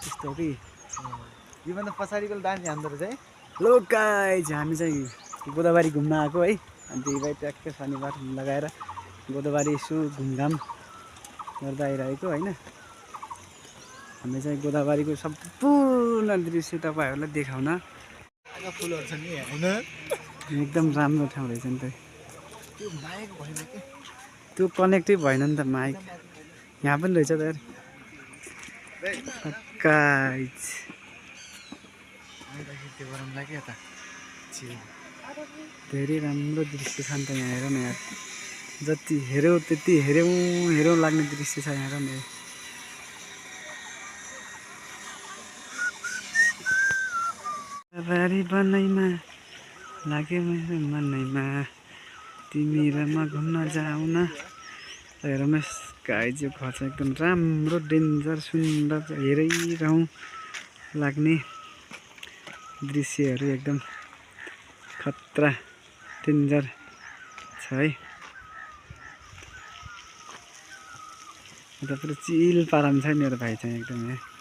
त्यस्तो हो कि योभन्दा पछाडिको डान्स हान्दो रहेछ है। लो गाइज हामी चाहिँ गोदावरी घुम्न आएको है। अनि दिदी भाइ ट्याक्कै शनिबार लगाएर गोदावरी यसो घुमघाम गर्दा आइरहेको होइन। हामी चाहिँ गोदावरीको सम्पूर्ण दृश्य तपाईँहरूलाई देखाउन फुलहरू छ नि होइन। एकदम राम्रो ठाउँ रहेछ नि त। त्यो माइक भएन कि त्यो कनेक्टै भएन नि त माइक। यहाँ पनि रहेछ त यार गाइज। त्यो गरम लाग्यो त धेरै राम्रो दृश्य छ नि त यहाँ। हेर न यार, जति हेऱ्यौ त्यति हेऱ्यौँ लाग्ने दृश्य छ यहाँ। हेर न बारी बनैमा लाग्यो मेरो मनैमा तिमी र म घुम्न जाऊ न। हेर्नु गाइज यो घर चाहिँ एकदम राम्रो डेन्जर सुन्दर हेरिरहँ लाग्ने दृश्यहरू एकदम खतरा डेन्जर छ है। अन्त पुरा चिल पारामा छ मेरो भाइ चाहिँ एकदम यहाँ।